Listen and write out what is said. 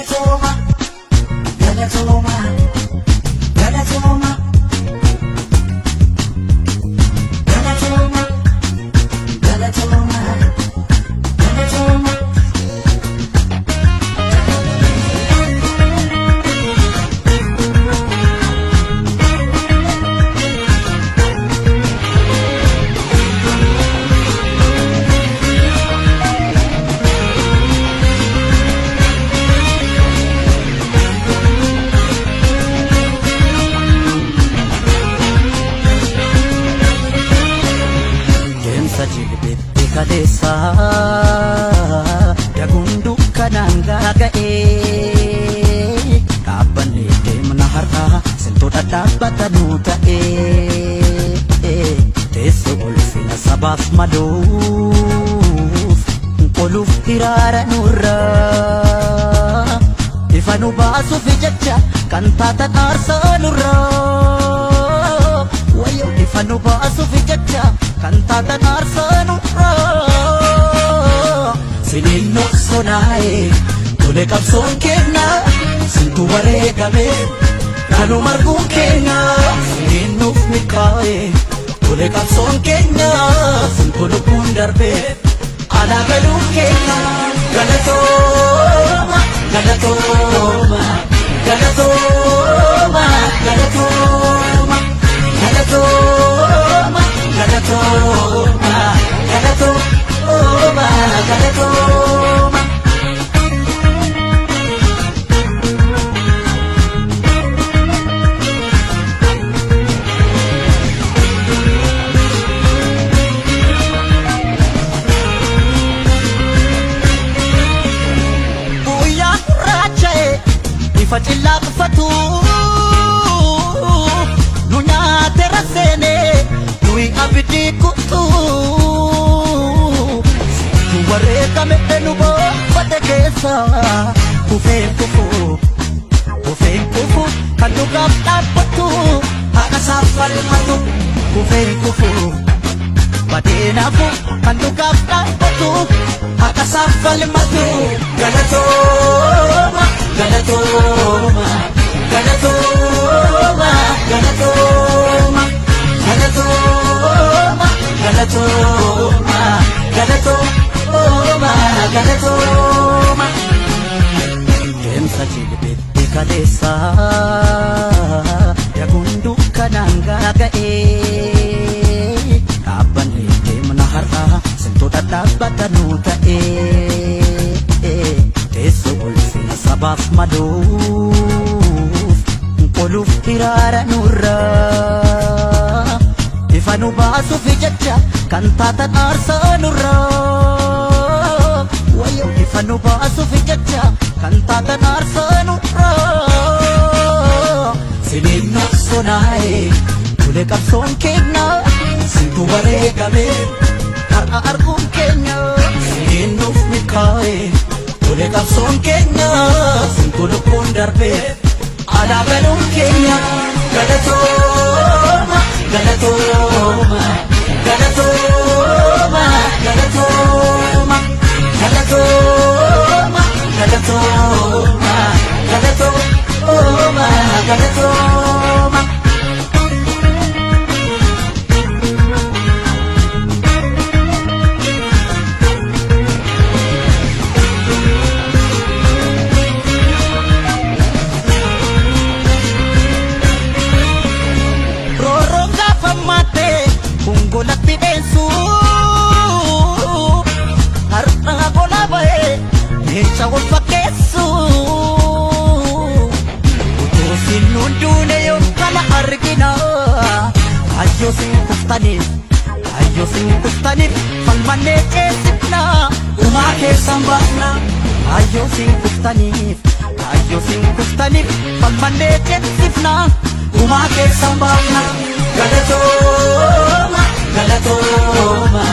Galatooma, galatooma, galatooma, galatooma, galatooma, galatooma. Deemsa jilbeetti kaleessa daguun dukkanaan gaaga'ee dhaabbannee deemna har'a sintoota dhaabbatanuu ta'ee teessoo ulfina sabaaf maluuf qoluuf hiraara nurra ifa nu baasuuf jecha kan taatan aarsaa nurra wayyo ifa nu baasuuf jecha kan taatan aarsaa nurra siniin noqsonaa'e tole qabsoon kenna sintu wareegame kanu marguun kenna siniin nuuf milkaa'e tole qabsoon kenna sintu lubbuun darbe alaa galuun kenna galatooma galatooma galatooma galatooma galatooma galatooma galatooma galatooma. Guyyaa gurraacha'e ifa cillaafatu nu nyaate raseene nuyi abidii kutu nu wareegame nu boonfate keessa kufeen kufu kufeen kufu kan dhugaaf dhaabbatu haqa isaaf falmatu kufeen kufu badeenaafu kan dhugaaf dhaabbatu haqa isaaf falmatu galatooma galatooma galatooma galatooma galatooma galatooma galatooma galatooma. Deemsa jilbeetti kaleessa daguun dukkanaan gaaga'ee dhaabbannee deemna har'a sintoota dhaabbatanuu ta'ee teessoo ulfina sabaaf maluuf qoluuf hiraara nurra ifa nu baasuuf jecha kan taatan aarsaa nurra wayyo ifa nu baasuuf jecha kan taatan aarsaa nurra siniin noqsonaa'e tole qabsoon keenya sintu wareegame har'a arguun keenya siniin nuuf milkaa'e tole qabsoon keenya sintu lubbuun darbe alaa galuun keenya galatooma galatooma galatooma galatooma galatooma galatooma galatooma galatooma. Roorroon gaafa maattee hongolatti dheensu har'a gola ba'ee leenca wal fakkeessu utuu sinnuun duune yoom kana argina kaayyoo sin kuftaniif kaayyoo sin kuftaniif falmannee ceesifna gumaa keessan baafna kaayyoo sin kuftaniif kaayyoo sin kuftaniif falmannee ceesifna gumaa keessan baafna galatooma galatooma